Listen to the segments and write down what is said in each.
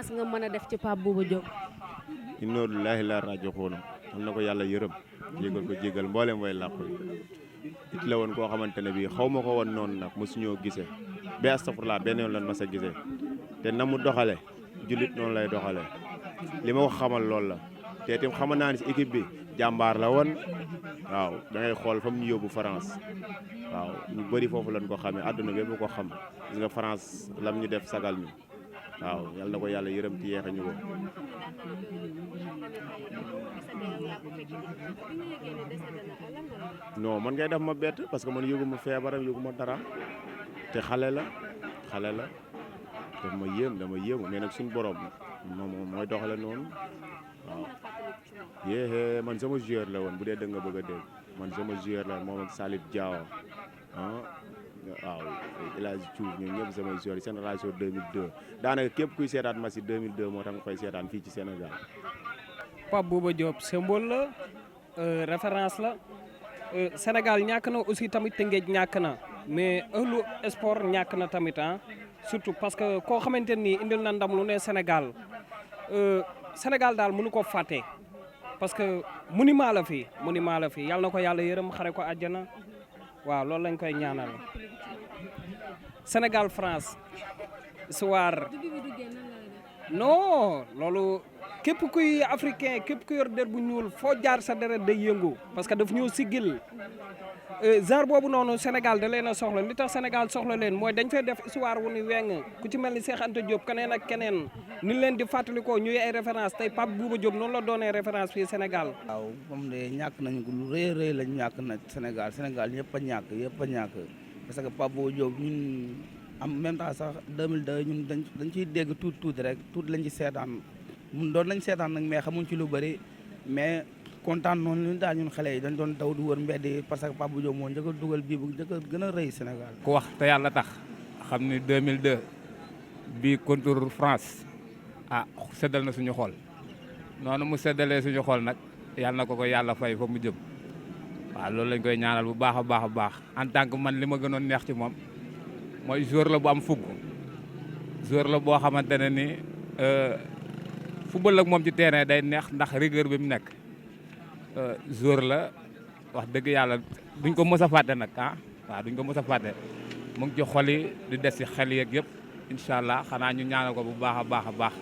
nga mën a def ci Pape Bouba Diop. inna lillahi la raji'un am na ko yàlla yërëm jégal ko jégal mboolem way làqu yi it la woon koo xamante ne bii xaw ma ko woon noonu nag mosuñoo gisee ba astafurlaa benn yoon lan ma sa gisee te na mu doxale jullit noonu lay doxale li ma ko xamal loolu la te itam xamal naa ne si équipe bi jàmbaar la woon waaw da ngay xool fa mu ñu yóbbu France waaw ñu bëri foofu lañ ko xamee àdduna bépp ko xam gis nga France lam ñu def sagal ñu waaw yal na ko yàlla yërëm ci yeexe ñu ko non man ngay def ma bett parce que man yëguma feebaram yëguma dara te xale la daf ma yéemu mais nag suñu borom moom mooy doxale noonu waaw yéexee man sama joueur la woon bu dee dëgg nga bëgg a dégg man sama joueur la moom ak Salif Diao waaw El Hadj Diouf ñoom ñëpp samay joueurs génération 2002 daanaka képp kuy seetaan ma si 2002 moo tax nga koy seetaan fii ci Sénégal. Pape Bouba Diop symbole la référence la Sénégal ñàkk na aussi tamit Tëngéej ñàkk na mais ëllu sport ñàkk na tamit surtout parce que koo xamante ni indil na ndam lu ne Sénégal Sénégal daal mënu ko fàtte parce que monument la fi yàlla na ko yàlla yërëm xare ko àjjana waaw loolu lañ koy ñaanal Sénégal France soir non loolu képp kuy africain képp ku yor der bu ñuul foo jaar sa deret day yëngu parce que daf ñëw siggil genre boobu noonu Sénégal da leen a soxla li tax Sénégal soxla leen mooy dañ fay def histoire wu ni weng ku ci mel ni Cheikh Anta Diop keneen ak keneen ni leen di fàttalikoo ñuy ay référence tey Pape Bouba Diop noonu la doonee référence fii Sénégal. waaw moom de ñàkk nañu ko lu rëy a rëy lañ ñàkk na Sénégal yëpp a ñàkk parce que Pape Bouba Diop ñun en même temps sax 2002 ñun dañ ciy dégg tuuti rek tuuti lañ ci seetaan mun doon lañ seetaan nag mais xamuñ ci lu bëri mais. kontaan noonu ñu daal ñun xale yi dañ doon daw di wër mbedd yi parce que Pape Bouba Diop moo njëkk a dugal bii bu njëkk a gën a rëy Sénégal. ku wax te yàlla tax xam ni 2002 bii contre France seddal na suñu xol noonu mu seddalee suñu xol nag yàlla na ko yàlla fay fa mu jëm waaw loolu lañ koy ñaanal bu baax a baax en tant que man li ma gënoon neex ci moom mooy joueur la bu am fugg joueur la boo xamante ne ni football ak moom ci terrain day neex ndax rigueur bi mu nekk. joueur la wax dëgg yàlla duñ ko mës a fàtte nag waaw duñ ko mës a fàtte mu ngi ci xol yi di des ci xel yeeg yëpp incha allah xanaa ñu ñaanal ko bu baax a baax.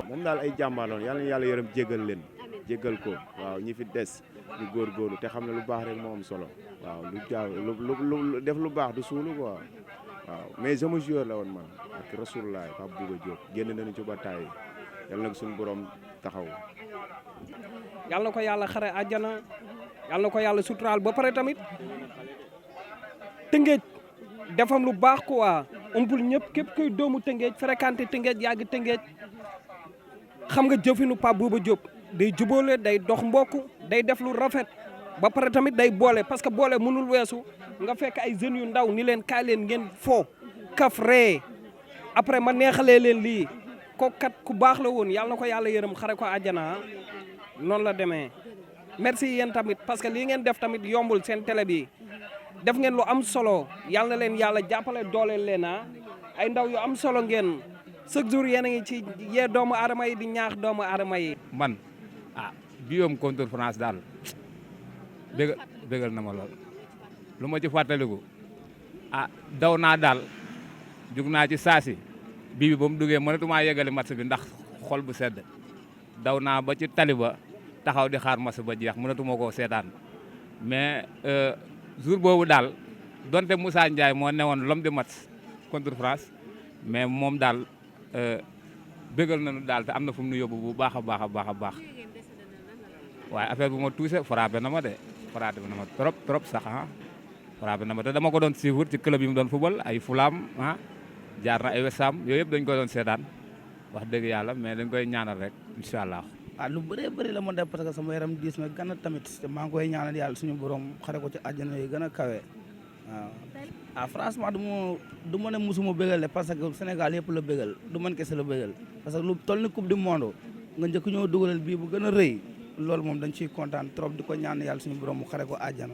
moom daal ay jàmbaar loon yàlla na yàlla yërëm jégal leen jégal ko waaw ñi fi des ñu góorgóorlu te xam ne lu baax rek moo am solo waaw lu def lu baax du suulu quoi waaw mais sama joueur la woon man ak Rasulullah Pape Bouba Diop génn nañu ci bataay yàlla nag suñu borom taxaw. yàlla na ko yàlla xare àjjana yàlla na ko yàlla suturaal ba pare tamit Tëngéej defam lu baax quoi umpul ñëpp képp kuy doomu Tëngéej fréquenté Tëngéej yàgg Tëngéej xam nga jëfinu Pape Bouba Diop day jubóole day dox mbokk day def lu rafet ba pare tamit day boole parce que boole mënul weesu nga fekk ay jeunes yu ndaw ni leen kaay leen ngeen fo kaf ree après ma neexalee leen lii kooku kat ku baax la woon yàlla na ko yàlla yërëm xare ko àjjana noonu la demee merci yéen tamit parce que lii ngeen def tamit yombul seen télé bi def ngeen lu am solo yàlla na leen yàlla jàppale dooleel leen ay ndaw yu am solo ngeen chaque jour yéen a ngi ci yee doomu aadama yi di ñaax doomu aadama yi. man biom contre France daal bégal na ma lool lu ma ci fàttaliku daw naa daal jug naa ci saasi bii bi ba mu duggee mënatumaa yeggali match bi ndax xol bu sedd daw naa ba ci taliba taxaw di xaar match ba jeex mënatuma koo seetaan mais jour boobu daal donte Moussa Ndiaye moo newoon l'homme du match contre France mais moom daal bégal nañu daal te am na fu mu nu yóbbu bu baax a baax waaye affaire bu ma touché frappé na ma trop sax frappé na ma te dama ko doon suivre ci club yi mu doon football ay Fulham jaar na ay West Ham yooyu yëpp dañ ko doon seetaan wax dëgg yàlla mais dañ koy ñaanal rek incha allah. lu bëri la ma def parce que sama yaram diis na gën a tamit te maa ngi koy ñaanal yàlla suñu borom xare ko ci àjjana yi gën a kawe waaw. franchement du ma ne musuma bégal parce que Sénégal yëpp la bégal du man kese la bégal parce que lu toll ni coupe du monde nga njëkk ñoo dugalal bii bu gën a rëy loolu moom dañ ciy kontaan trop di ko ñaan yàlla suñu borom mu xare ko àjjana.